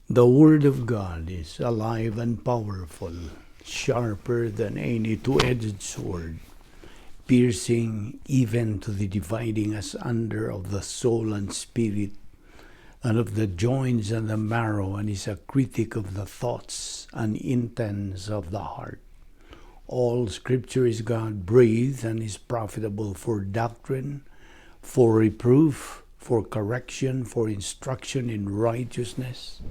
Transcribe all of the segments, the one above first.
The Word of God is alive and powerful, sharper than any two-edged sword, piercing even to the dividing asunder of the soul and spirit, and of the joints and the marrow, and is a critic of the thoughts and intents of the heart. All Scripture is God-breathed and is profitable for doctrine, for reproof, for correction, for instruction in righteousness,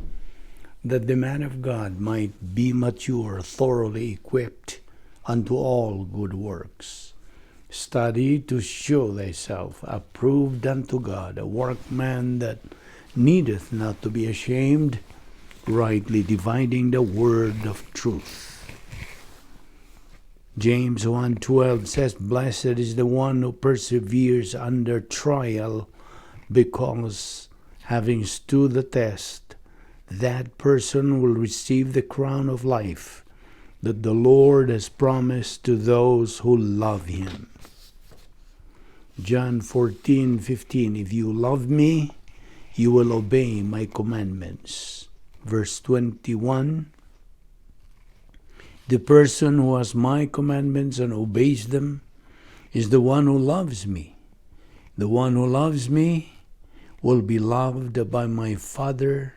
that the man of God might be mature, thoroughly equipped unto all good works. Study to show thyself approved unto God, a workman that needeth not to be ashamed, rightly dividing the word of truth. James 1:12 says, "Blessed is the one who perseveres under trial, because having stood the test, that person will receive the crown of life that the Lord has promised to those who love him." John 14:15, "If you love me, you will obey my commandments." Verse 21, "The person who has my commandments and obeys them is the one who loves me. The one who loves me will be loved by my Father,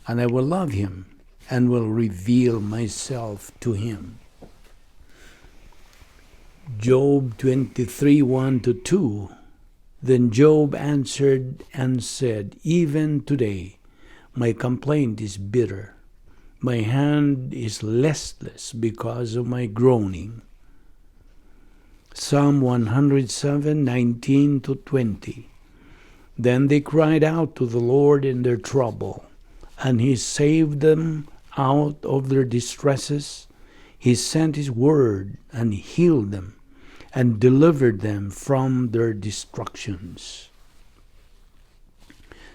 and I will love him and will reveal myself to him." Job 23:1-2. Then Job answered and said, "Even today my complaint is bitter. My hand is listless because of my groaning." Psalm 107:19-20. Then they cried out to the Lord in their trouble, and he saved them out of their distresses. He sent his word and healed them and delivered them from their destructions.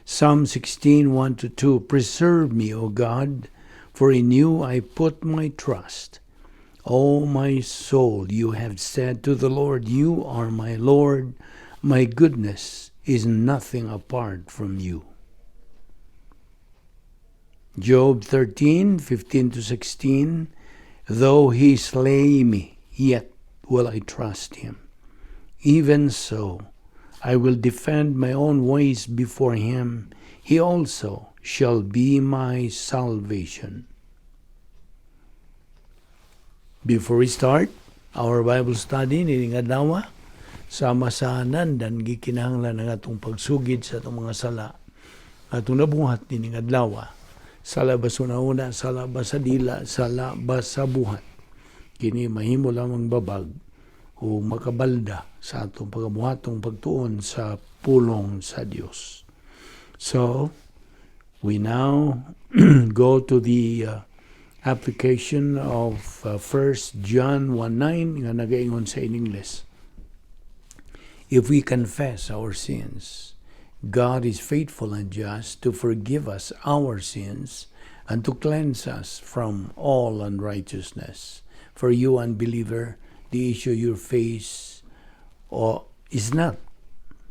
Psalm 16:1-2. Preserve me, O God, for in you I put my trust. O my soul, you have said to the Lord, "You are my Lord. My goodness is nothing apart from you." Job 13:15-16. Though he slay me, yet will I trust him. Even so, I will defend my own ways before him. He also shall be my salvation. Before we start our Bible study nining adlaw, sama sa nandan gikinahanglan ang atong pagsugid sa atong mga sala atong nabuhat nining adlaw. Sala ba sa una, sala ba sa dila, sala ba sa buhat. Kini mahimo lamang babag o makabalda sa atong pagabuhatong pagtuon sa pulong sa Dios. So, we now go to the application of 1 John 1:9 nga nagaingon sa in English. If we confess our sins, God is faithful and just to forgive us our sins and to cleanse us from all unrighteousness. For you, unbeliever, the issue you face or is not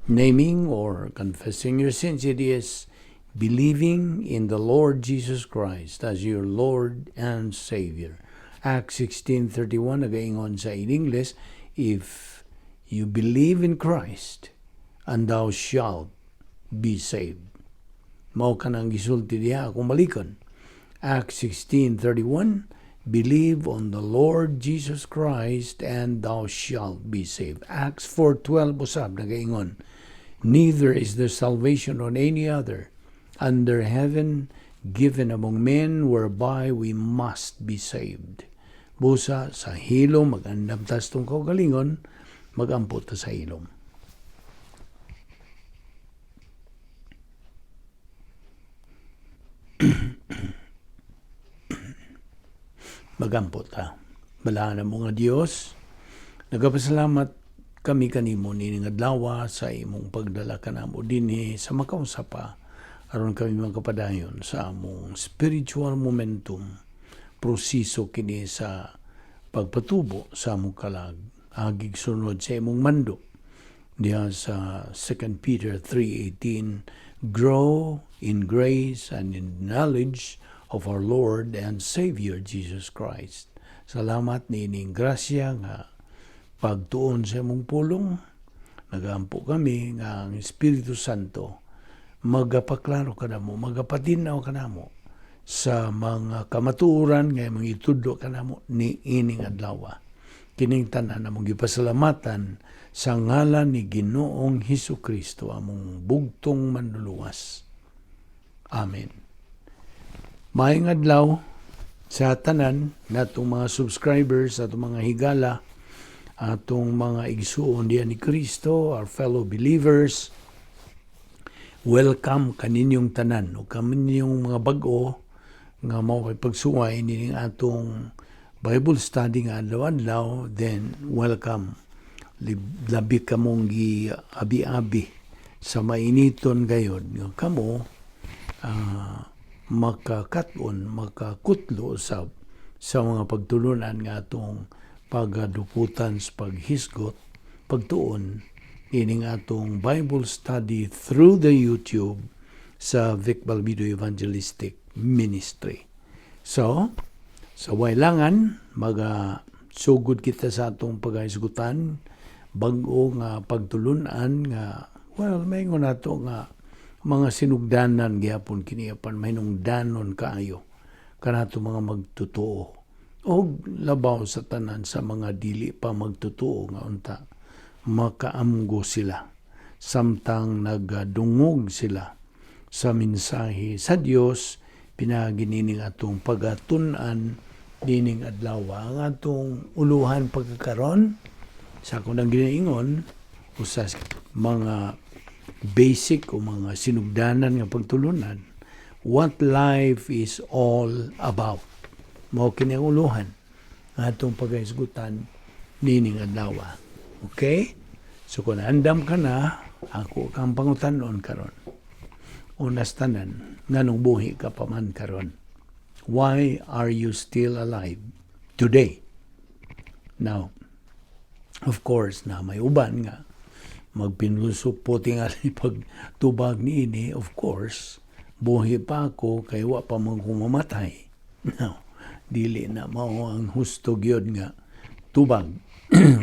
naming or confessing your sins. It is believing in the Lord Jesus Christ as your Lord and Savior. Acts 16:31 nagaingon sa in English, "If you believe in Christ, and thou shalt be saved." Mao kanang gisulti diha kung balikon. Acts 16:31, "Believe on the Lord Jesus Christ and thou shalt be saved." Acts 4:12 usab nagaingon, "Neither is there salvation on any other under heaven given among men whereby we must be saved." Busa sa hilom magandam tas tong kaugalingon, magampo ta sa hilom. Magampo ta. Balaan mo nga Dios, nagapasalamat kami kanimo nining adlaw sa imong pagdala kanamo dinhi sa makausap pa aron kami makapadayon sa among spiritual momentum, proseso kini sa pagpatubo sa among kalag agig sunod sa imong mando diha sa 2 Peter 3:18, "Grow in grace and in knowledge of our Lord and Savior Jesus Christ. Salamat niining grasya nga pagtuon sa imong pulong. Nagampo kami nga ang Espiritu Santo magapaklaro kanamo, magapatinaw kanamo sa mga kamatuoran nga imong itudlo kanamo ni ining adlaw. Kining tanan among gipasalamatan sa ngalan ni Ginoong Hesus Kristo, among bugtong Manluluwas. Amen. Maayong adlaw sa tanan natong mga subscribers, atong mga higala, atong mga igsuon diya ni Kristo, our fellow believers. Welcome kaninyong tanan o kaninyong mga bag-o nga mao kay pagsuway nining atong Bible study nga adlaw-adlaw, then welcome. Labi kamong gi abi-abi sa mainiton gayod nga kamo makakat-on, makakutlo usab sa mga pagtulunan nga atong pagaduputan sa paghisgot, pagtuon ining atong Bible study through the YouTube sa Vic Balbido Evangelistic Ministry. So, sa wailangan, maga sugod kita sa atong paghisgutan, bag-o nga pagtulunan nga, well, maingon nato nga mga sinugdanan gihapon kini, apan mahinungdanon kaayo kanato mga magtotoo og labaw sa tanan sa mga dili pa magtotoo nga unta makaamgo sila samtang nagadungog sila sa mensahe sa Dios pinaagi nining atong pagatun-an nining adlaw. Ang atong uluhan pagkakaron sa akong nang ginaingon, usa sa mga basic o mga sinugdanan nga pagtulunan, "What Life is All About." Mao kini ang uluhan nga atong paghisgutan nining adlaw. Okay? So kung andam ka na, ako kang pangutanon karon. Unas tanan, nganong buhi ka pa man karon? Why are you still alive today? Now, of course, na may uban nga magpinusupo tingali pagtubag niini, "Of course, buhi pa ako kay wa pa man ko mamatay." Now, dili na mao ang husto gyud nga tubag.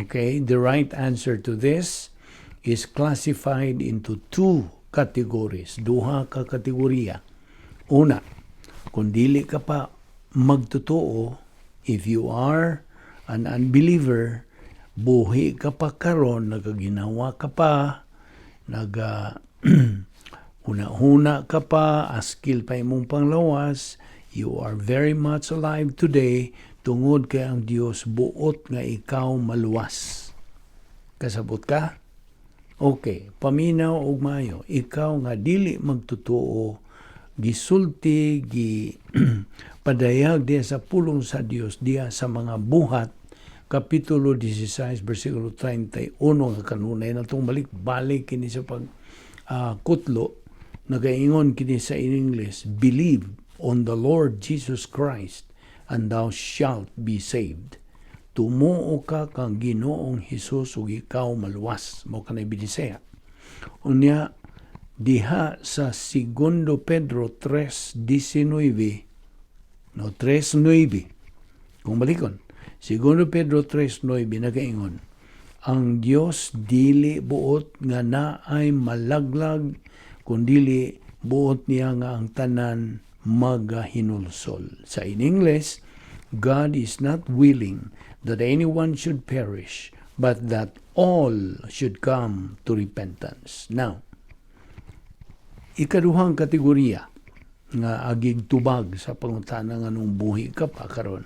Okay, the right answer to this is classified into two categories. Duha ka kategorya. Una, kung dili ka pa magtotoo, if you are an unbeliever, buhi ka pa karon, nagaginawa ka pa, naga huna-huna ka pa, askil pa imong panglawas, you are very much alive today tungod kay ang Dios buot nga ikaw maluwas. Kasabot ka? Okay, paminaw og maayo. Ikaw nga dili magtotoo, gisulti, gi padayag diya sa pulong sa Dios, diya sa mga Buhat, Kapitulo 16, versikulo 31, nga kanunay natong balik-balik kini sa pag kutlo, nagaingon kini sa in English, "Believe on the Lord Jesus Christ and thou shalt be saved." Tumuo ka kang Ginoong Hesus ug ikaw maluwas. Mao kanay Binisaya. Unya diha sa Segundo Pedro 3:19, no, 3:9, kung balikon Segundo Pedro 3:9, nagaingon ang Dios dili buot nga naay malaglag, kundili buot niya nga ang tanan magahinulsol. Sa in English, "God is not willing that anyone should perish, but that all should come to repentance." Now, ikaduhang kategorya nga agig tubag sa pangutana nga nganong buhi ka pa karon.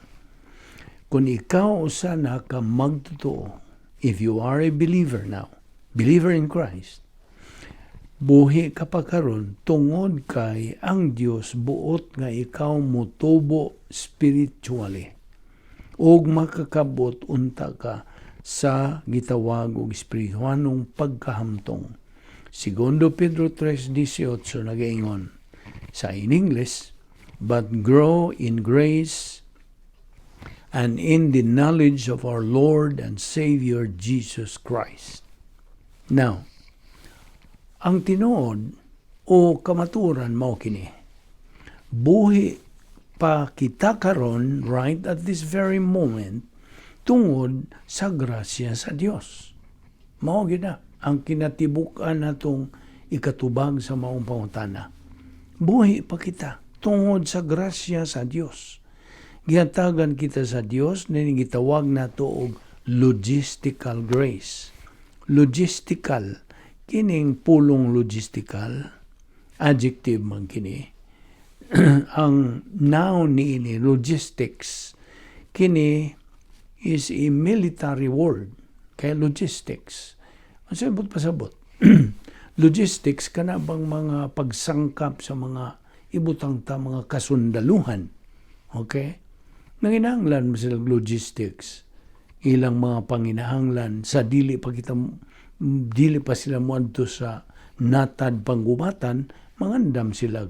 Kung ikaw usa na ka magtotoo, if you are a believer now, believer in Christ, buhi ka pa karon tungod kay ang Dios buot nga ikaw motubo spiritually ug makakabot unta ka sa gitawag og espirituhanong pagkahamtong. Segundo Pedro 3:18 nagaingon sa in English, "But grow in grace and in the knowledge of our Lord and Savior Jesus Christ." Now, ang tinuod o kamaturan mao kini. Buhi pa kita karon, right at this very moment, tungod sa grasya sa Dios. Mao gyud na ang kinatibuk-an natong ikatubag sa maong pangutana. Buhi pa kita tungod sa grasya sa Dios. Gihatagan kita sa Dios na gitawag nato og logistical grace. Logistical, kining pulong logistical, adjective man kini. Ang noun niini, logistics, kini is a military word. Kaya logistics. Ang sabot pasabot. Logistics kana bang mga pagsangkap sa mga ibutang ta mga kasundaluhan. Okay? Nanginahanglan mo sila logistics. Ilang mga panginahanglan sa dili pa sila moadto sa natad panggubatan, mangandam sila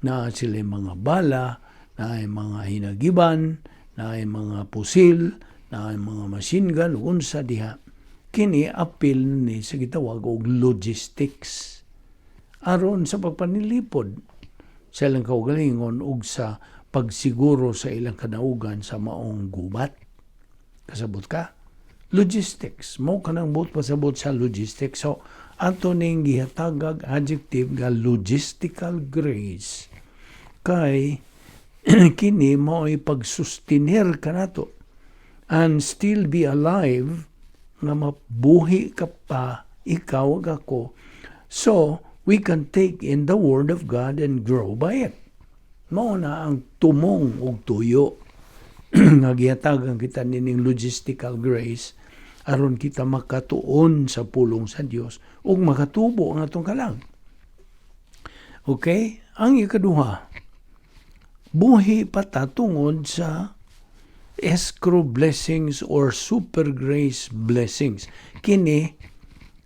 na sila mga bala, na ay mga hinagiban, na ay mga pusil, na ay mga machine gun, unsa diha. Kini apil ni sa gitawag og logistics. Aron sa pagpanilipod sa ilang kaugalingon ug sa pagsiguro sa ilang kanaugan sa maong gubat. Kasabot ka? Logistics. Mo kanang buot pasabot sa logistics. So, ato ning gihatagag adjective nga logistical grace kay kini mao'y pagsustiner kanato and still be alive, nga mabuhi ka pa, ikaw ug ako, so we can take in the word of God and grow by it. Mao na ang tumong ug tuyo nga gihatagan kita nining logistical grace aron kita makatuon sa pulong sa Dios ug makatubo ang atong kalag. Okay? Ang ikaduha, buhi pa ta tungod sa escrow blessings or super grace blessings. Kini,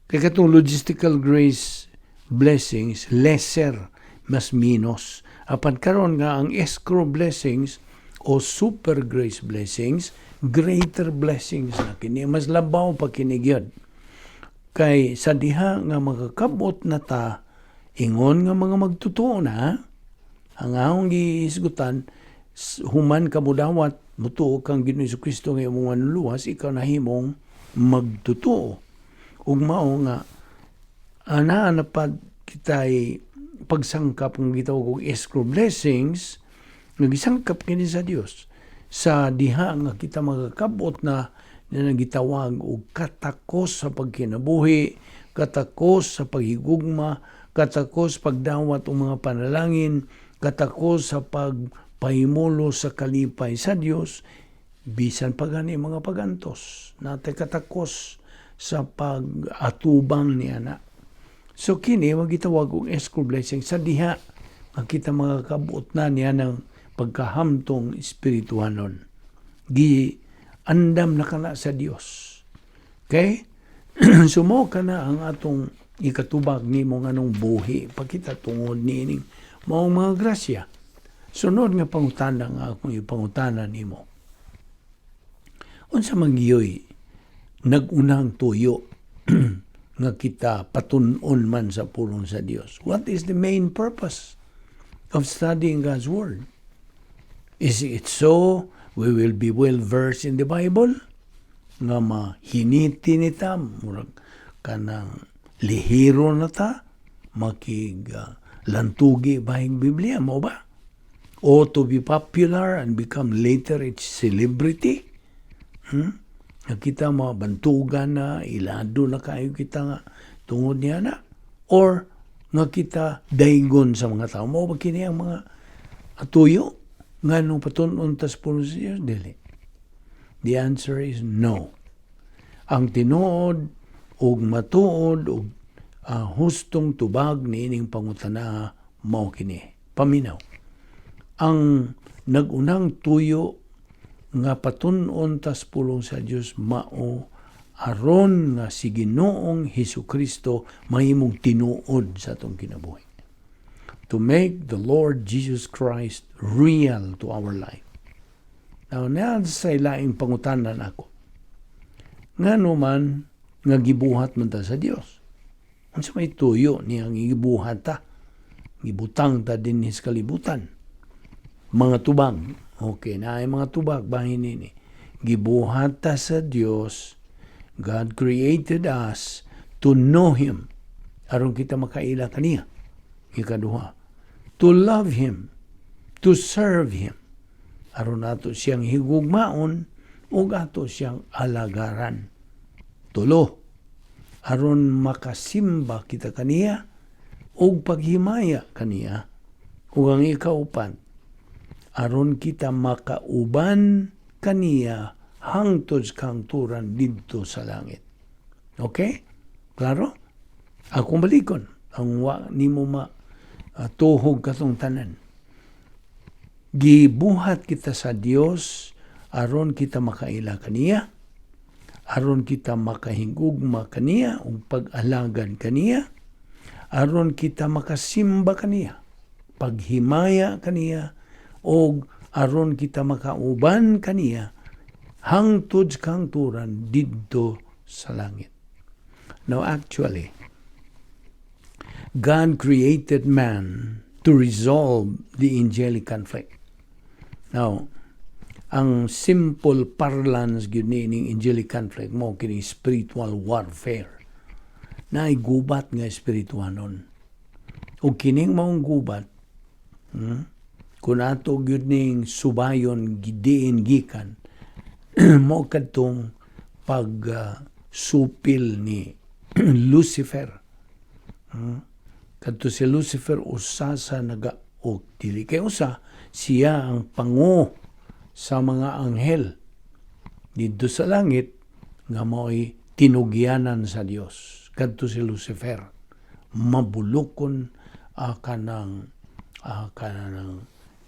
kay katong logistical grace blessings, lesser, mas minus. Apan karon nga ang escrow blessings o super grace blessings, greater blessings na kini, mas labaw pa kini gyud. Kay sa diha nga makakabot na ta, ingon nga mga magtotoo na, ang akong gihisgutan, human ka mudawat, mutuo kang Ginoong Kristo nga imong manluluwas, ikaw nahimong magtotoo. Ug mao nga ana na pad kita'y pagsangkap ng gitawag og escrow blessings, nga gisangkap kini sa Dios sa diha nga kita makakabot na na nagitawag og katakos sa pagkinabuhi, katakos sa paghigugma, katakos pagdawat og mga panalangin, katakos sa pagpahimulo sa kalipay sa Dios, bisan pa gani mga pagantos, natay katakos sa pag-atubang niya na. So kini magitawag og escrow blessing sa diha nga kita makakabot na niya ng pagkahamtong espirituhanon. Gi andam na kana sa Dios. Okay? So mao kana ang atong ikatubag nimo nganong buhi pakita tungod niining maong mga grasya. Sunod nga pangutana nga akong ipangutana nimo. Unsa man giyoy nag-unang tuyo nga kita patun-on man sa pulong sa Dios? What is the main purpose of studying God's Word? Is it so we will be well versed in the Bible? Nga mahiniti ni ta, murag kanang lihiro na ta, makig lantugi bahing Biblia, mo ba? O to be popular and become later a celebrity? Nga kita mabantugan na, ilado na kayo kita nga tungod niya na. Or nga kita daygon sa mga tao. Mao ba kini ang mga atuyo? Nga nung patun-on tas pulong sa Diyos? Dili. The answer is no. Ang tinuod ug matuod ug hustong tubag niining pangutana mao kini. Paminaw. Ang nagunang tuyo nga patun-on tas pulong sa Dios mao aron nga si Ginoong Hesus Kristo mahimong tinuod sa atong kinabuhi. To make the Lord Jesus Christ real to our life. Now, naa sa ilaing pangutanan ako. Ngano man nga gibuhat man ta sa Dios? Unsa may tuyo niyang gibuhat ta? Gibutang ta dinhi sa kalibutan. Mga tubag. Okay, naay mga tubag bahin nini. Gibuhat ta sa Dios. God created us to know Him. Aron kita makaila kaniya. Ikaduha, to love Him, to serve Him. Aron nato siyang higugmaon ug ato siyang alagaran. Tulo, aron makasimba kita kaniya ug paghimaya kaniya. Ug ang ikaupat, aron kita makauban kaniya hangtod sa kahangturan didto sa langit. Okay? Klaro? Akong balikon ang wa nimo ma tuhog katong tanan. Gibuhat kita sa Dios aron kita makaila kaniya, aron kita makahigugma kaniya ug pag-alagan kaniya, aron kita makasimba kaniya, paghimaya kaniya, og aron kita makauban kaniya hangtod sa kahangturan didto sa langit. Now, actually, God created man to resolve the angelic conflict. Now, ang simple parlance gyud ni angelic conflict mao kini spiritual warfare. Naay gubat nga espirituhanon. Ug kining maong gubat, kung ato gyud ning subayon gidiin gikan, mao kadtong pag supil ni Lucifer. Kadto si Lucifer, usa sa naga o dili kay usa, siya ang pango sa mga anghel didto sa langit nga mao'y tinugyanan sa Dios. Kadto si Lucifer, mabulokon, kanang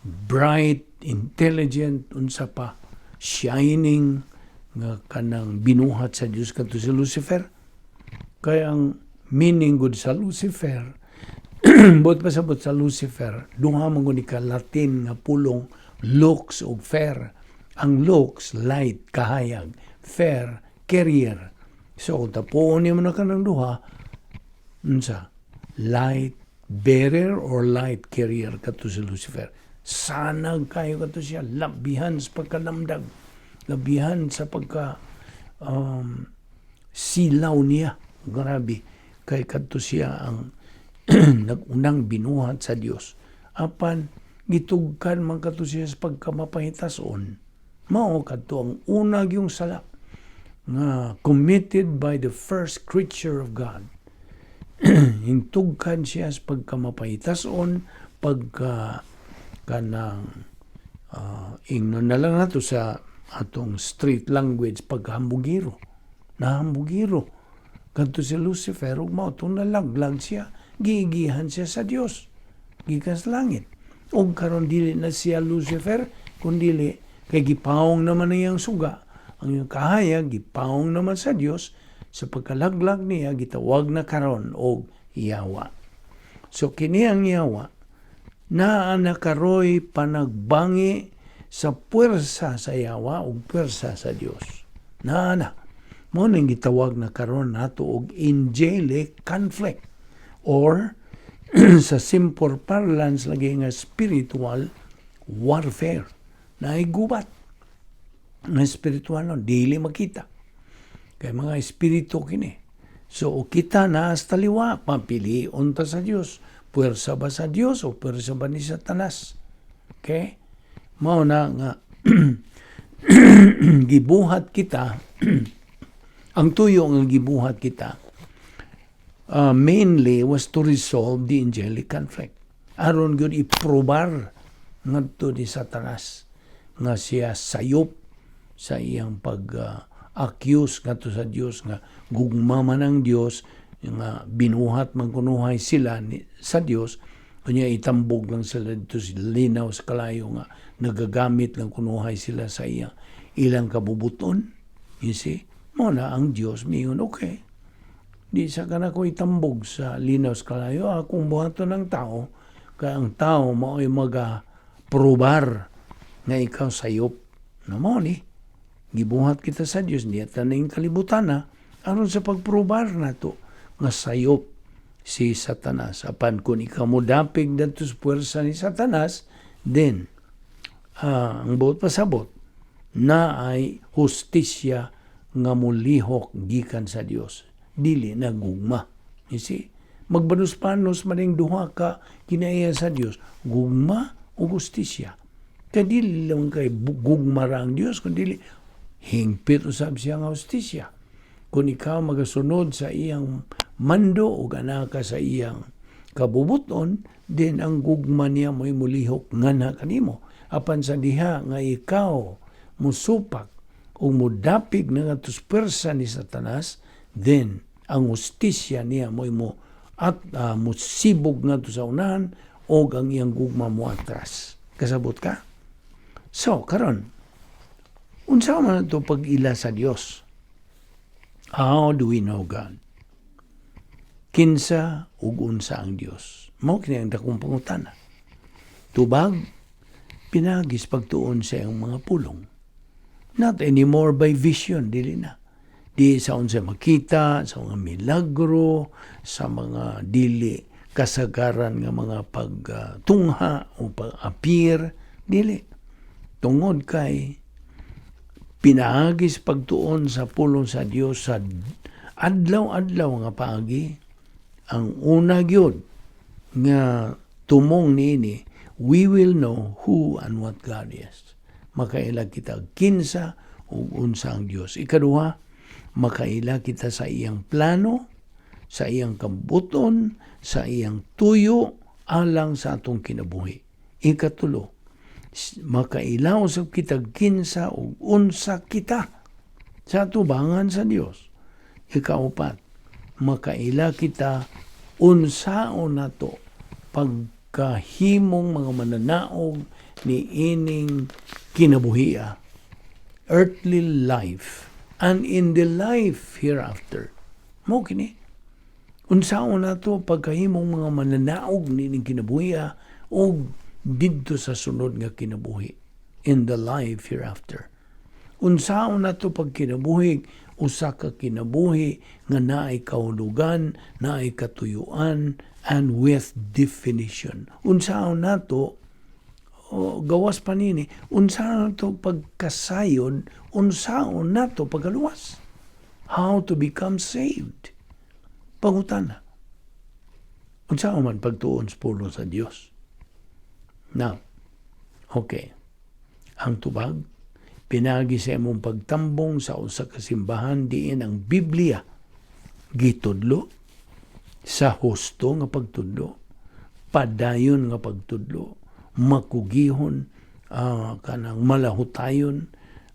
bright, intelligent, unsa pa, shining nga kanang binuhat sa Dios kadto si Lucifer. Kaya ang meaning gud sa Lucifer, buot pasabot sa Lucifer, duha man gud ni ka Latin nga pulong, lux ug fer. Ang lux, light, kahayag; fer, carrier. So kung tapuon nimo na kanang duha, unsa? Light bearer or light carrier kadto si Lucifer. Sanag kayo kadto siya, labihan sa pagkalamdag, labihan sa pagka silaw niya. Grabe kay kadto siya ang nagunang binuhat sa Dios. Apan gitugkan man kadto siya sa pagkamapahitason. Mao kadto ang una gyung sala nga committed by the first creature of God. Hintugkan siya sa pagkamapahitason, pagka kanang ingnon na lang nato sa atong street language, pagkahambugiro. Nahambugiro kadto si Lucifer ug mao tong nalaglag siya, giigihan siya sa Dios gikan sa langit. Ug karon dili na siya Lucifer, kundili kay gipawong naman niyang suga, ang iyang kahayag, gipawong naman sa Dios sa pagkalaglag niya, gitawag na karon og yawa. So kini ang yawa naa na karoy panagbangi sa puwersa sa yawa ug puwersa sa Dios. Naa na. Mao nang gitawag na karon nato og angelic conflict or sa simple parlance lagi nga spiritual warfare. Naay gubat nga spiritual no, dili makita. Kay mga espiritu kini. So kita na sa taliwa, mapili unta sa Dios. Puwersa ba sa Dios o puwersa ba ni Satanas? Okay? Mao na nga gibuhat kita, ang tuyo nga gibuhat kita mainly was to resolve the angelic conflict. Aron gyud iprobar ngadto ni Satanas nga siya sayop sa iyang pag accuse ngadto sa Dios nga gugma man ang Dios, nga binuhat man kunuhay sila sa Dios, kunya itambog lang sila dito sa linaw sa kalayo, nga nagagamit lang kunuhay sila sa iya ilang kabubuton. You see, mao na ang Dios miingon, "Okay, di sa ka ko itambog sa linaw sa kalayo, akong buhaton ng tao, kay ang tao mao'y maga probar nga ikaw sayop." No, mao ni gibuhat kita sa Dios niya taning kalibutan na aron sa pagprobar nato nga sayop si Satanas. Apan kung ikaw mo dapig dadto sa puwersa ni Satanas, then Ang buot pasabot naay hustisya nga mulihok gikan sa Dios, dili na gugma. You see, magbanus-panos man ning duha ka kinaiya sa Dios, gugma o hustisya, kay dili lang kay gugma ra ang Dios, kundi hingpit usab siya nga hustisya. Kung ikaw magasunod sa iyang mando o ganaka sa iyang kabubuton, then ang gugma niya mo'y mulihok ngana kanimo. Apan sa diha nga ikaw musupak o mudapig na nga pwersa ni Satanas, then ang hustisya niya mo'y mo at musibog ngadto sa unahan o ang iyang gugma mo atras. Kasabot ka? So, karon, unsa man ito pag-ila sa Dios? How do we know God? Kinsa ug unsa ang Dios? Mao kini ang dakong pangutana. Tubag, pinaagi sa pagtuon sa iyang mga pulong. Not anymore by vision, dili na. Di sa unsa makita, sa mga milagro, sa mga dili kasagaran nga mga pagtungha o pag-appear, dili. Tungod kay pinaagi sa pagtuon sa pulong sa Dios sa adlaw-adlaw nga paagi, ang una gyud nga tumong niini, we will know who and what God is. Makaila kita kinsa ug unsa ang Dios. Ikaduha, makaila kita sa iyang plano, sa iyang kambuton, sa iyang tuyo alang sa atong kinabuhi. Ikatulo, makaila usab kita kinsa ug unsa kita sa atubangan sa Dios. Ikaupat, makaila kita unsaon nato pagkahimong mga mananaog ni ining kinabuhia, earthly life and in the life hereafter. Mo kini, unsaon nato pagkahimong mga mananaog ni ining kinabuhia og didto sa sunod nga kinabuhi, in the life hereafter. Unsaon nato pagkinabuhi usa ka kinabuhi nga naay kahulugan, naay katuyuan, and with definition? Unsaon nato o gawas pa nini, unsaon nato pagkasayod, unsaon nato pagkaluwas? How to become saved? Pangutana. Unsaon man pagtuon sa pulong sa Dios? Now, okay. Ang tubag, pinaagi sa imong pagtambong sa usa ka simbahan diin ang Biblia gitudlo sa husto nga pagtudlo, padayon nga pagtudlo, makugihon, kanang malahutayon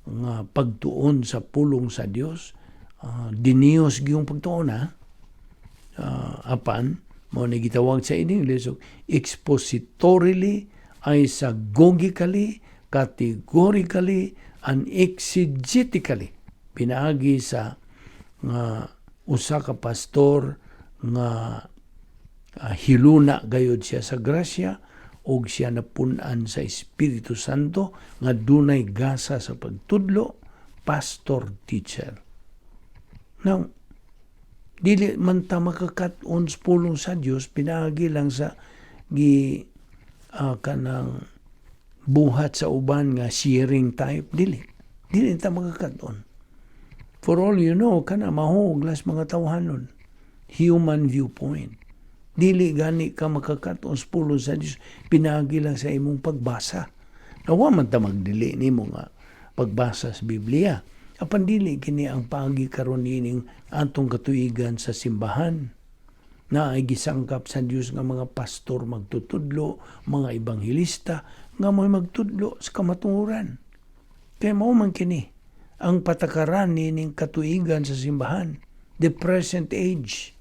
nga pagtuon sa pulong sa Dios, diniyos giyong pagtuon ha. Apan mao ni gitawag sa English so, expositorily, isagogically, categorically and exegetically, pinaagi sa nga usa ka pastor nga hiluna gayod siya sa grasya og siya napun-an sa Espiritu Santo nga dunay gasa sa pagtudlo, pastor teacher. Now, dili man ta makakat-on sa pulong sa Dios pinaagi lang sa gi kanang buhat sa uban nga sharing type. Dili, dili ta makakat-on. For all you know, kana mahuglas mga tawhanon, human viewpoint. Dili gani ka makakat-on sa pulong sa Dios pinaagi lang sa imong pagbasa. Nawa man ta magdili nimo nga pagbasa sa Biblia. Apan dili kini ang paagi karon nining atong katuigan sa simbahan na ay gisangkap sa Dios nga mga pastor magtutudlo, mga ebanghelista nga mo'y magtudlo sa kamatuoran. Kay mao man kini ang patakaran nining katuigan sa simbahan, the present age,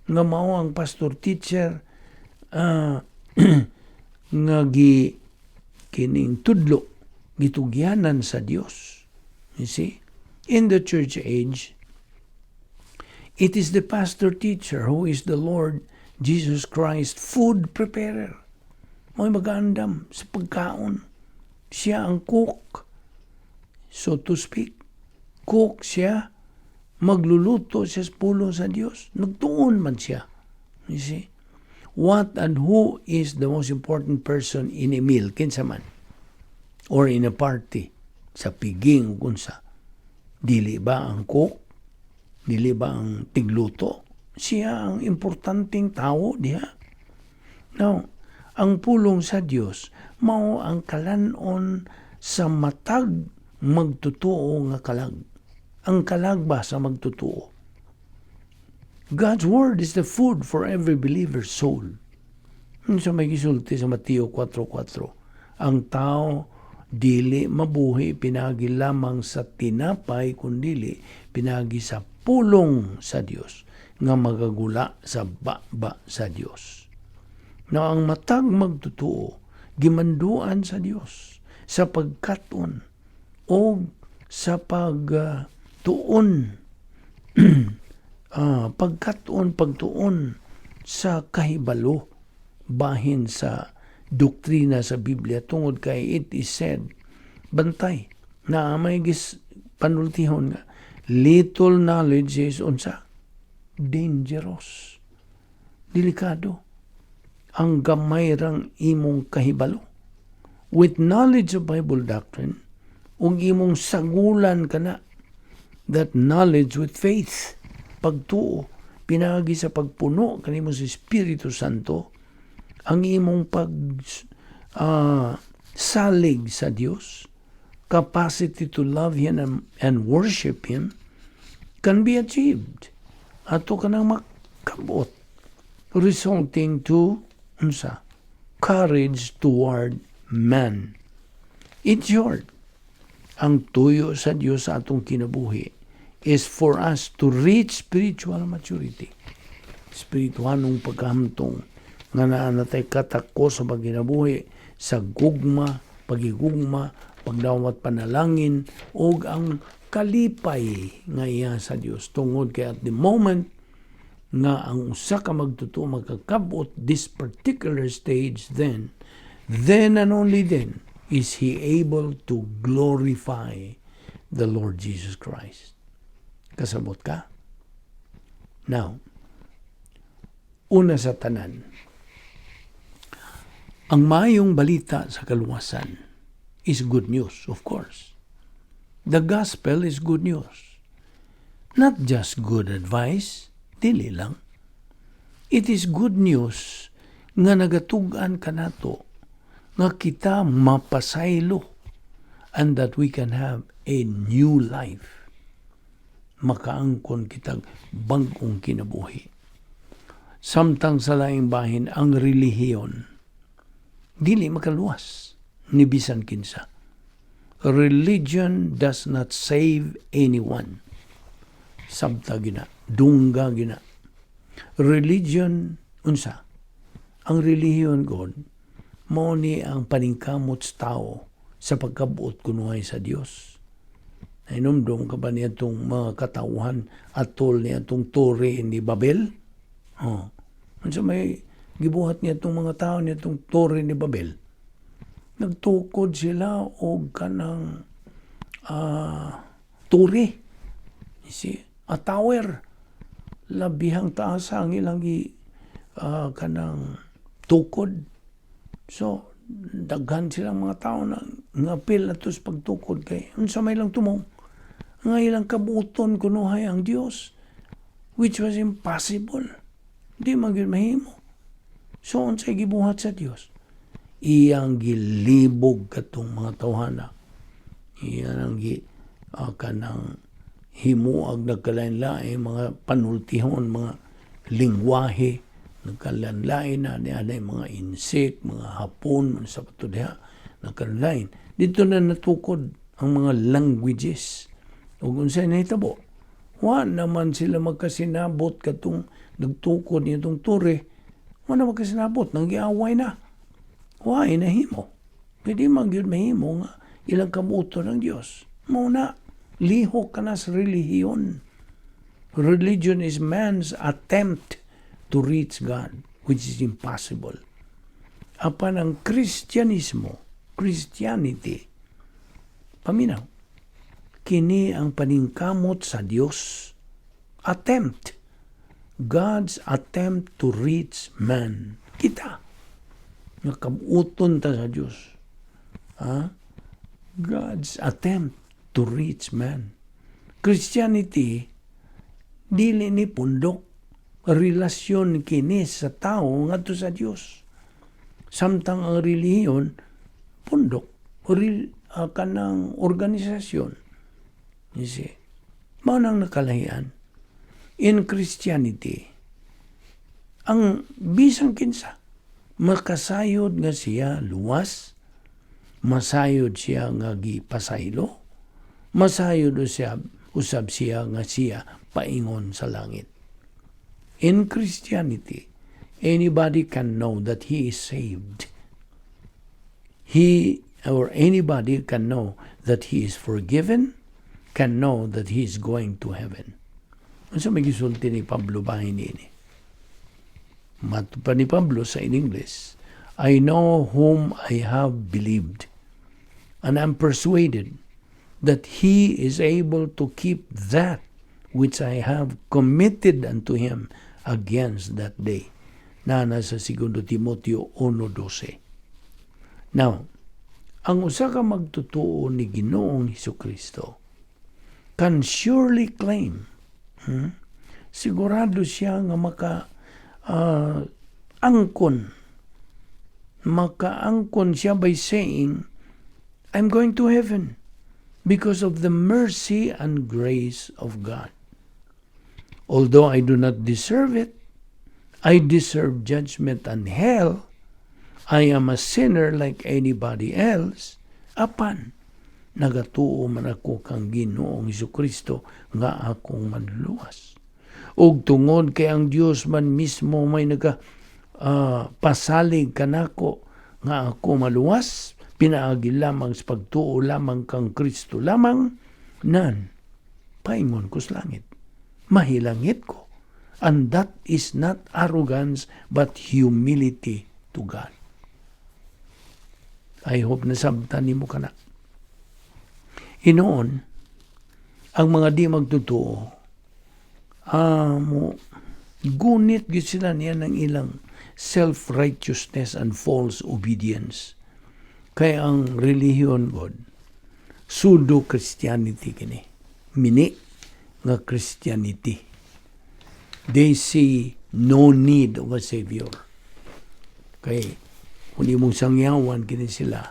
nga mao ang pastor teacher nga gi kining tudlo gitugyanan sa Dios. You see, in the church age, it is the pastor teacher who is the Lord Jesus Christ food preparer. Mo'y mag-aandam sa pagkaon. Siya ang cook, so to speak. Cook siya, magluluto siya sa pulong sa Dios. Nagtuon man siya. You see? What and who is the most important person in a meal? Kinsa man? Or in a party, sa piging ug unsa. Dili ba ang cook? Dili ba ang tigluto? Siya ang importanteng tao diha. Now, ang pulong sa Dios mao ang kalanon sa matag magtotoo nga kalag. Ang kalag ba sa magtotoo? God's word is the food for every believer's soul. Sa may gisulti sa Mateo 4.4, ang tao dili mabuhi pinagi lamang sa tinapay, kundili pinagi sa pulong sa Dios nga magagula sa baba sa Dios. Na ang matag magtotoo gimanduan sa Dios sa pagkaton o sa pagtuon, pagkaton, pagtuon sa kahibalo bahin sa doktrina sa Biblia, tungod kay it is said, bantay na may gis panultihon nga little knowledge is unsa? Dangerous, delikado ang gamay rang imong kahibalo. With knowledge of Bible doctrine, ug imong sagulan kana that knowledge with faith, pagtuo pinaagi sa pagpuno kanimo sa Espiritu Santo, ang imong pag salig sa Dios, capacity to love Him and worship Him can be achieved. Ato ka nang makabot, resulting to unsa? Courage toward man. In short, ang tuyo sa Dios sa atong kinabuhi is for us to reach spiritual maturity. Spiritualong pagkahamtong nga naa na tay katakos sa pagkinabuhi sa gugma, pagigugma, pagdawat panalangin ug ang kalipay nga iya sa Dios, tungod kay at the moment nga ang usa ka magtotoo magkakabot this particular stage, then and only then is he able to glorify the Lord Jesus Christ. Kasabot ka? Now, una sa tanan, ang mayong balita sa kaluwasan is good news, of course. The gospel is good news. Not just good advice, dili lang. It is good news nga nagatug-an kanato nga kita mapasaylo and that we can have a new life. Makaangkon kitag bag-ong kinabuhi. Samtang sa laing bahin, ang relihiyon dili makaluwas ni bisan kinsa. Religion does not save anyone. Sabta gina, dungga gina. Religion unsa? Ang relihiyon god mao ni ang paningkamot sa tao sa pagkabuot kunuhay sa Dios. Nahinumdum ka ba niya itong mga katauhan atol niya itong tore ni Babel? Oh. Unsa may gibuhat niya itong mga tao niya itong tore ni Babel? Nagtukod sila og kanang tore. You see? A tower. Labihang taas ang ilang gi, kanang tukod. So, daghan silang mga tao na ngapil ato sa pagtukod kay unsa may lang tumong nga ilang kabuton kunuhay ang Dios, which was impossible. Di man gyud mahimo. So unsay gibuhat sa Dios? Iyang gilibog katong mga tawhana. Iyan ang gi kanang himuag nagkalain-lain mga panultihon, mga lingwahe, nagkalain-lain na niya mga insect, mga hapon, sa pato diha, nagkalain. Dito na natukod ang mga languages. Ug unsay nahitabo? Wa naman sila magkasinabot katong nagtukod nitong tore. Wa na magkasinabot, nanggiaway na. Wa nahimo. Pwede man gyud mahimo nga ilang kabuto ng Dios. Mao na, lihok ka na sa relihiyon. Religion is man's attempt to reach God, which is impossible. Apan ang Kristyanismo, Christianity, paminaw, kini ang paningkamot sa Dios. Attempt. God's attempt to reach man. Kita. Nga kabuton ta sa Dios. Ha? God's attempt to reach man. Christianity, dili ni pundok, relasyon kini sa tao ngadto sa Dios. Samtang ang relihiyon, pundok, kanang organisasyon. You see? Mao nang nakalahian. In Christianity, ang bisan kinsa, makasayod nga siya luwas, masayod siya nga gipasaylo, masayod siya usab siya nga siya paingon sa langit. In Christianity, anybody can know that he is saved. He or anybody can know that he is forgiven, can know that he is going to heaven. Unsa may gisulti ni Pablo bahin niini? Matod pa ni Pablo sa in English, "I know whom I have believed, and am persuaded that he is able to keep that which I have committed unto him against that day." Na nasa 2 Timoteo 1:12. Now, ang usa ka magtutuo ni Ginoong Hesukristo can surely claim, Sigurado siya nga maka angkon makaangkon siya by saying, "I'm going to heaven because of the mercy and grace of God. Although I do not deserve it, I deserve judgment and hell. I am a sinner like anybody else. Apan, nagatuo man ako kang Ginoong Kristo nga akong manluluwas. Ug tungod kay ang Dios man mismo may naga pasalig kanako nga ako maluwas, pinaagi lamang sa pagtuo lamang kang Kristo lamang, nan, paingon ko sa langit. Mahilangit ko. And that is not arrogance, but humility to God." I hope nasabtan nimo kana. Hinoon, ang mga di magtotoo, mo gunit gyud sila niya ng ilang self-righteousness and false obedience. Kay ang relihiyon God, pseudo-Christianity kini. Mini nga Christianity. They see no need of a savior. Kay kung imong sangyawan kini sila,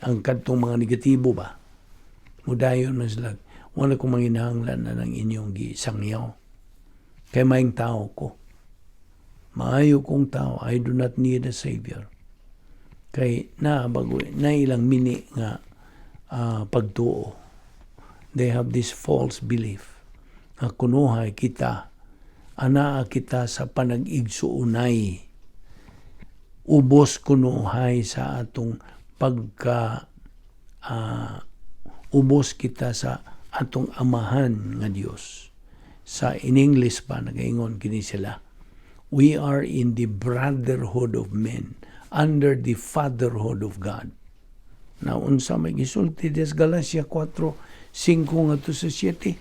ang kadtong mga negatibo ba, mudayon man sila, "Wala ko manginahanglan na ng inyong gisangyaw. Kay maayong tao ko. Maayo kong tao, I do not need a savior." Kay na bago na ilang mini nga pagtuo. They have this false belief nga kunuhay kita anaa kita sa panag-igsuonay, ubos kunuhay sa atong pagka ubos kita sa atong amahan nga Dios. Sa in English pa nagaingon kini sila, "We are in the brotherhood of men under the fatherhood of God." Na unsa may gisulti des Galatia 4:5 ngadto sa 7?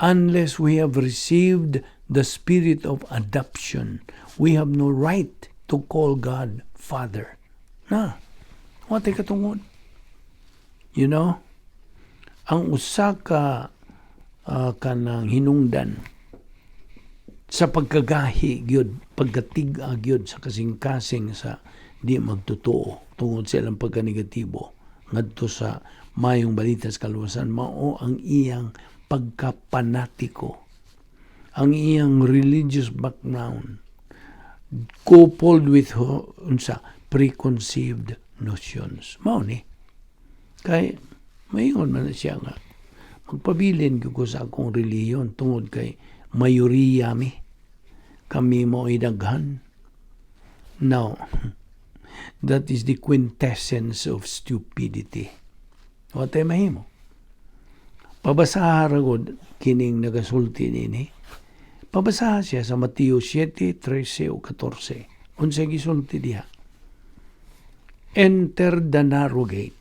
"Unless we have received the spirit of adoption, we have no right to call God Father." Na, wa tay katungod. Ang usa ka kanang hinungdan sa pagkagahi gyud, pagkatig-a gyud sa kasing-kasing sa di magtotoo tungod sa ilang pagkanegatibo ngadto sa Maayong Balita sa kaluwasan, mao ang iyang pagkapanatiko, ang iyang religious background coupled with unsa preconceived notions. Mao ni kay maingon man na siya nga, "Magpabilin gyud ko sa akong relihiyon tungod kay mayoriya mi, kami mo daghan." Now, that is the quintessence of stupidity. Wa tay mahimo. Pabasaha ra gud kining nagasulti nini. Pabasaha siya sa Mateo 7:13 o 14. Unsay gisulti diha? "Enter the narrow gate.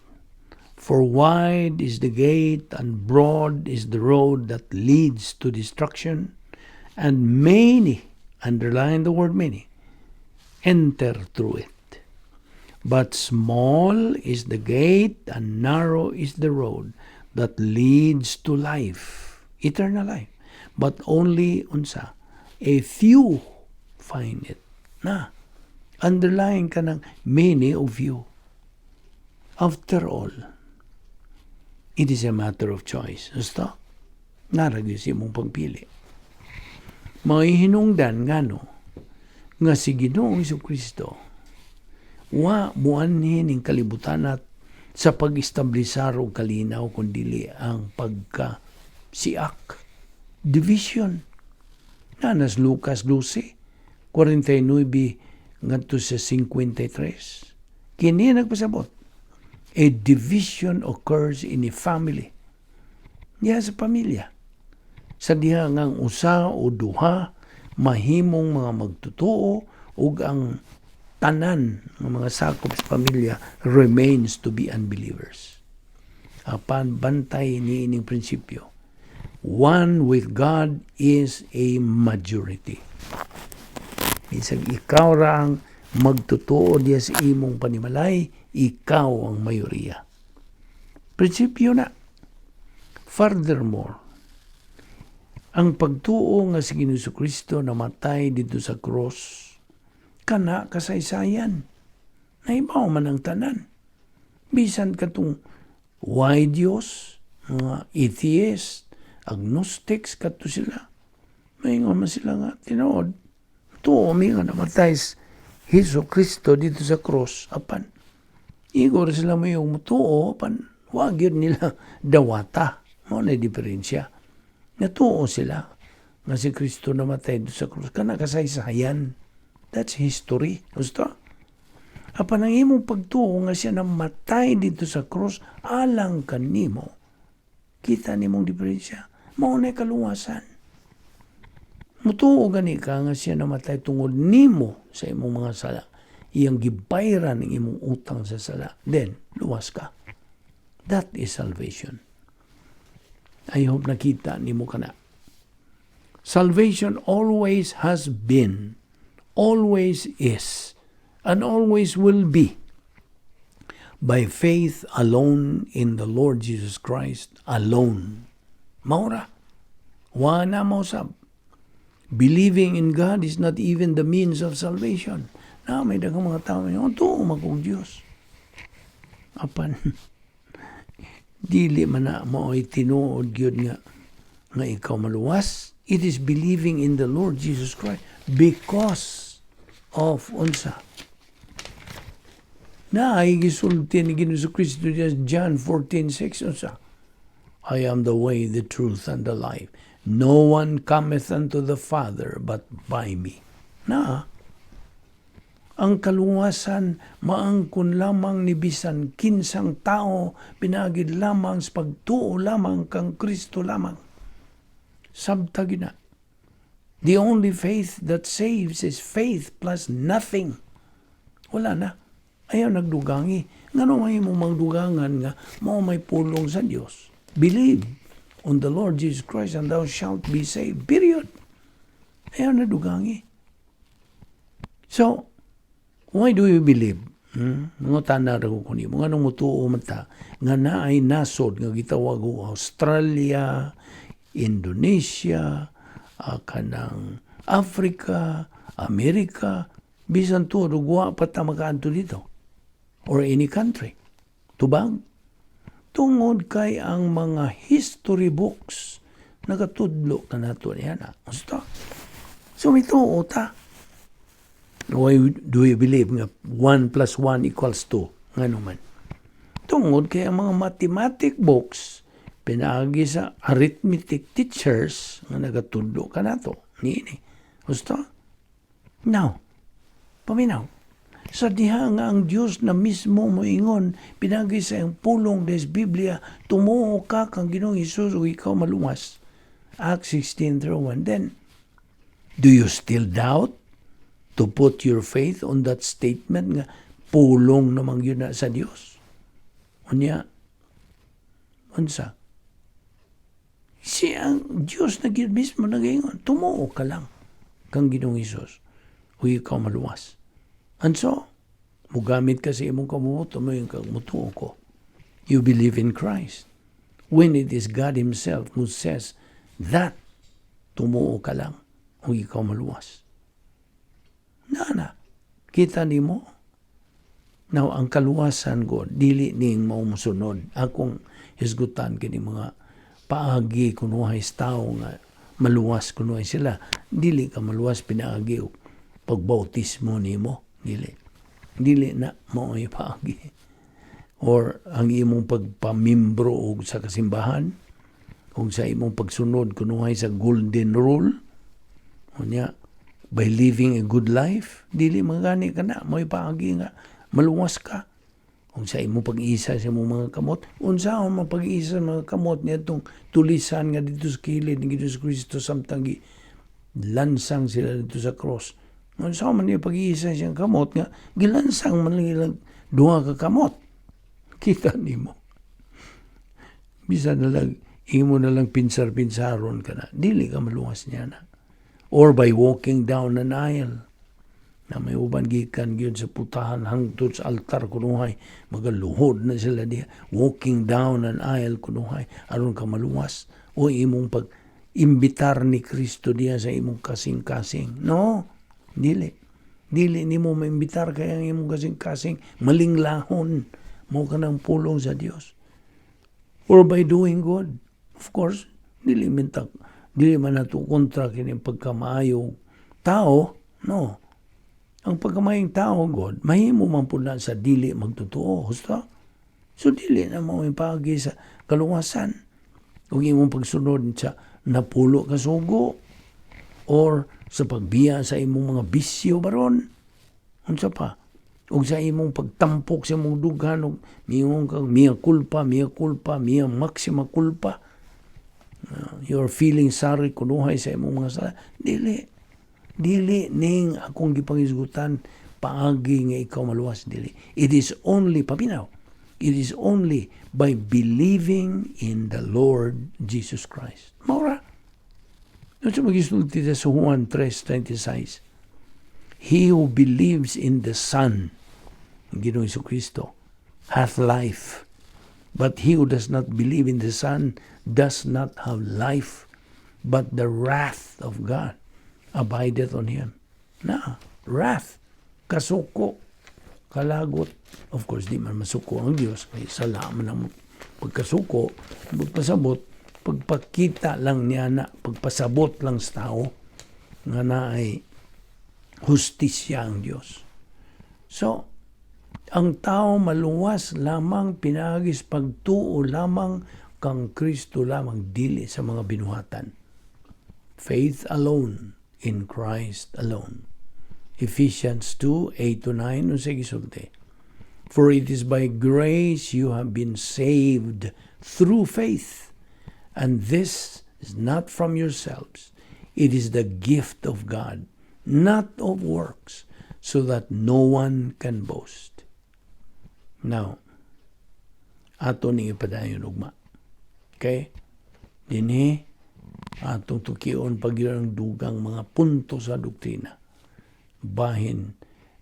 For wide is the gate and broad is the road that leads to destruction, and many," underline the word "many," "enter through it. But small is the gate and narrow is the road that leads to life, eternal life. But only unsa, a few find it. Na, underlying kanang many of you. After all, it is a matter of choice. Gusto? Naa ra gyud sa imong pagpili. May hinungdan ngano nga si Ginoong Kristo wa muanhi ning kalibutan at sa pag-establisar og kalinaw kun dili ang pagka siak, division. Naa sa Lucas 12:49 ngadto sa 53. Kini nagpasabot, a division occurs in a family, diha sa pamilya, sa diha nga ang usa o duha mahimong mga magtotoo ug ang tanan ng mga sakop sa pamilya remains to be unbelievers. Apan bantay ni ining prinsipyo. One with God is a majority. Bisag ikaw ra ang magtotoo diya sa imong panimalay, ikaw ang mayoriya. Prinsipyo na. Furthermore, ang pagtuo nga si Ginoong Kristo namatay dito sa cross, kana kasaysayan. Nahibaw man ang tanan. Bisan katong way Diyos, mga atheist, agnostics, kato sila. Maingon man sila nga, tinuod, tuo mi nga namatay si Hesus Kristo dito sa cross, apan igo ra sila mo yung mutuo, apan wa gyud nila dawata. Mao na diferensya. Natuo sila nga si Kristo namatay dito sa cross. Kana kasaysayan. That's history. Gusto? Apan ang imong pagtuo nga siya namatay dito sa cross alang kanimo. Kita nimong diferensya. Mao na kaluwasan. Mutuo gani ka nga siya namatay tungod nimo sa imong mga sala. Iyang gibayran ang imong utang sa sala. Then, luwas ka. That is salvation. I hope nakita nimo kana. Salvation always has been, always is, and always will be by faith alone in the Lord Jesus Christ alone. Mao ra. Wa na mausab. Believing in God is not even the means of salvation. Na may daghang mga tao, oh, tuo man kong Diyos. Apan, dili man na mao'y tinuod gyud nga ikaw maluwas. It is believing in the Lord Jesus Christ because of unsa? Na ay gisulti ni Ginoong Kristo diya sa John 14:6, unsa? "I am the way, the truth, and the life. No one cometh unto the Father but by me." Na, ang kaluwasan maangkon lamang ni bisan kinsang tao pinaagi lamang sa pagtuo lamang kang Kristo lamang. Sabta gina. The only faith that saves is faith plus nothing. Wala na. Ayaw nagdugangi. Ngano may mong magdugangan nga mao may pulong sa Dios? Believe on the Lord Jesus Christ and thou shalt be saved. Period. Ayaw na dugangi. So, why do you believe? Hmm? Mangutana ra ko nimo, nganong mutuo man ta nga naay nasod nga gitawag og Australia, Indonesia, kanang Africa, Amerika, bisan tuod ug wa pa ta makaadto dito or any country? Tubag? Tungod kay ang mga history books nagatudlo kanato niya na. Gusto? So mituo ta. Why do you believe nga 1 plus 1 equals 2? Ngano man? Tungod kay ang mga mathematic books pinaagi sa arithmetic teachers nga nagatudlo kanato niini. Gusto? Now, paminaw. Sa diha nga ang Dios na mismo moingon pinaagi sa iyang pulong des Biblia, tumuo ka kang Ginoong Hesus ug ikaw maluwas. Acts 16:31. Then, do you still doubt to put your faith on that statement nga pulong naman yun na sa Dios? Unya, unsa? Si ang Dios na gyud mismo nagaingon, tumuo ka lang kang Ginoong Hesus ug ikaw maluwas. And so, Mugamit ka sa imong kamot, moingon ka, "Mutuo ko." You believe in Christ. When it is God Himself who says that, tumuo ka lang kung ikaw maluwas. Na na, kita nimo. Now, ang kaluwasan ko, dili ning mao mosunod. Akong hisgutan kini mga paagi kunuhay sa tao nga maluwas kunuhay sila. Dili ka maluwas pinaagi og pagbautismo nimo. Dili. Dili na mao'y paagi. Or ang imong pagpamimbro og sa kasimbahan, o sa imong pagsunod kunuhay sa golden rule, unya, by living a good life, dili magani ka na, mo'y paagi nga maluwas ka. Kung sa imong pag-isa sa imong mga kamot, unsa ang mga pag-isa sa mga kamot niadtong tulisan nga dito sa kilid ni Jesus Kristo samtang lansang sila dito sa cross? Unsa man niya pag-isa siyang kamot nga gilansang man lang ilang duha ka kamot? Kita nimo. Bisan na lang imo na lang pinsar-pinsaron ka na, dili ka maluwas niya na. Or by walking down an aisle na may uban gikan gyud sa putahan hangtod sa altar kunuhay, magaluhod na sila diha, walking down an aisle kunuhay aron ka maluwas, o imong pag imbitar ni Kristo diha sa imong kasing-kasing. No, dili, dili nimo maimbitar kay ang imong kasing-kasing malinglahon mo kanang pulong sa Dios. Or by doing good. Of course, dili mintak dili man nato kontra kini pagkamaayo tao. No, ang pagkamaayong tao god mahimo man pud na sa dili magtotoo, husto. So dili na mo paagi sa kaluwasan ug imong pagsunod sa 10 ka sugo or sa pagbiya sa imong mga bisyo baron, unsa pa, ug sa imong pagtampok sa imong dughan ug miingon kang mea culpa, mea culpa, mea maxima culpa, you're feeling sorry kunuhay sa imong mga sala. Dili, dili ning akong gipanghisgutan paagi nga ikaw maluwas, dili. It is only, paminaw, it is only by believing in the Lord Jesus Christ. Mao ra. Unsa magisulti sa Juan 3:26? "He who believes in the Son," ang Ginoong Kristo, "hath life. But he who does not believe in the Son does not have life, but the wrath of God abideth on him." Na, wrath, kasuko, kalagot. Of course, di man masuko ang Diyos, kay sala man ang pagkasuko, pagpasabot, pagpakita lang niya na, pagpasabot lang sa tao, nga na ay hustisya ang Diyos. So, ang tao maluwas lamang pinaagi sa pagtuo lamang kang Kristo lamang, dili sa mga binuhatan. Faith alone in Christ alone. Ephesians 2:8-9, unsay gisulti? "For it is by grace you have been saved through faith. And this is not from yourselves. It is the gift of God, not of works, so that no one can boast." Now, ato ning ipadayon ugma. Okay? Dinhi atong tukion pag ang dugang mga punto sa doktrina bahin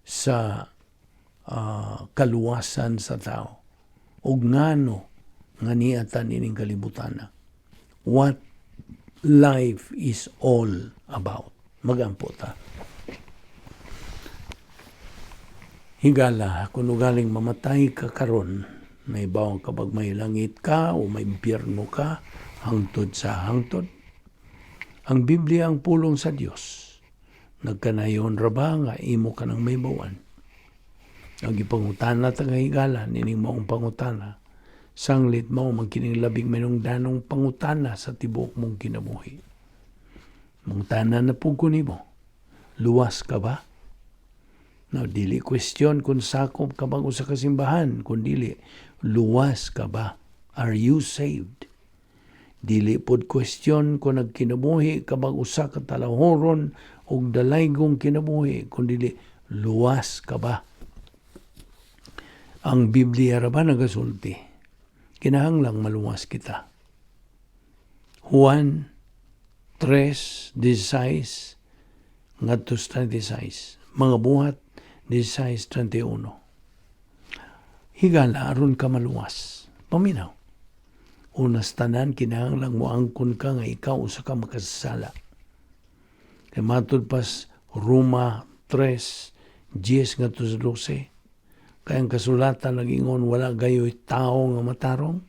sa kaluwasan sa tao ug ngano nga niatan ining kalibutan. What life is all about. Magampo ta. Higala, kung ugaling mamatay ka karon, may bawang kapag may langit ka o may impyerno ka, hangtod sa hangtod. Ang Biblia ang pulong sa Dios. Nagkanayon ra ba nga imo ka nang mahibaw-an? Ang gipangutana ta nga higala, nining maong pangutana, sanglit mao man kining labing manungdanong pangutana sa tibuok mong kinabuhi. Mangutana na pud ko nimo, luwas ka ba? Now, dili question kung sakop ka ba sa kasimbahan, kung dili, luwas ka ba? Are you saved? Dili pod question kung nagkinabuhi ka ba usa ka talahoron og dalaygong kinabuhi, kung dili, luwas ka ba? Ang Biblia ra ba nagasulti? Kinahanglang maluwas kita. Juan 3:16 ngadto 36. Mga Buhat 16:31. Higala, aron ka maluwas. Paminaw. Una sa tanan, kinahanglang moangkon ka nga ikaw usa ka makasasala. Kay matud pas Roma 3:10 ngadto sa 12, kay ang kasulatan nagingon, "Wala gayoy tao nga matarong,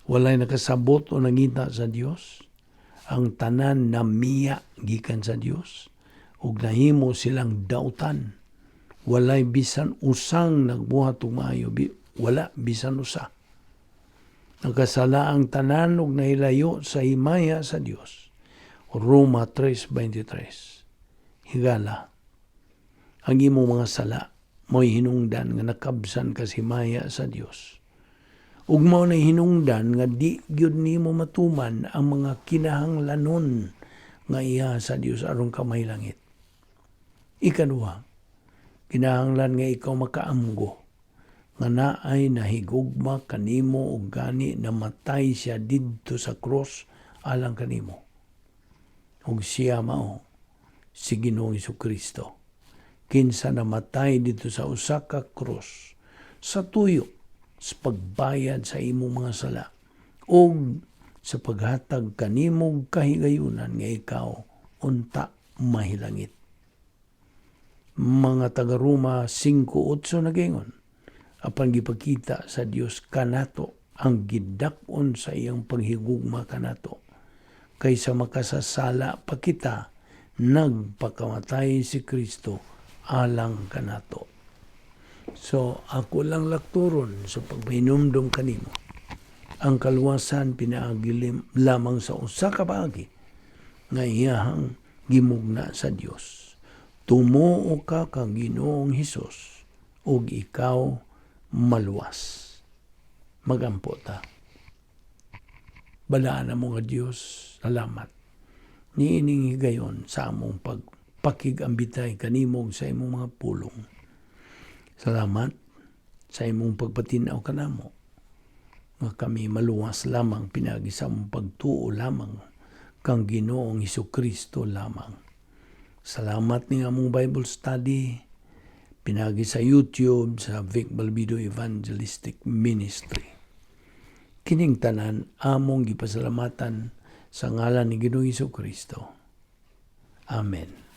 walay nakasabot o nangita sa Dios. Ang tanan namiya gikan sa Dios ug nahimo silang dautan. Walay bisan usang nagbuhat og maayo, wala bisan usa. Nakasala ang tanan ug nahilayo sa himaya sa Dios." Roma 3:23. Higala, ang imong mga sala mo'y hinungdan nga nakabsan ka sa himaya sa Dios. Ug mao na hinungdan nga di gyud nimo matuman ang mga kinahanglanon nga iya sa Dios aron ka mahilangit. Ikaduha, kinahanglan nga ikaw makaamgo nga naay nahigugma kanimo ug gani namatay siya didto sa cross alang kanimo. Ug siya mao si Ginoong Kristo. Kinsa namatay didto sa usa ka cross sa tuyo sa pagbayad sa imong mga sala ug sa paghatag kanimong kahigayunan nga ikaw unta mahilangit. Mga taga-Roma 5:8 nagingon, "Apan gipakita sa Dios kanato ang gidak-on sa iyang paghigugma kanato, kay sa makasasala pa kita, nagpakamatay si Kristo alang kanato." So, ako lang lakturon sa pagpahinumdum kanimo. Ang kaluwasan pinaagi lamang sa usa ka paagi nga iyahang gimugna sa Dios. Tumuo ka kang Ginoong Hesus ug ikaw maluwas. Magampo ta. Balaan mo nga Dios, salamat niining higayon sa among pagpakig-ambitay kanimo sa imong mga pulong. Salamat sa imong pagpatinaw kanamo nga kami maluwas lamang pinaagi sa among pagtuo lamang kang Ginoong Hesus Kristo lamang. Salamat ning among Bible study pinaagi sa YouTube sa Vic Balbido Evangelistic Ministry. Kining tanan among gipasalamatan sa ngalan ni Ginoong Hesus Kristo. Amen.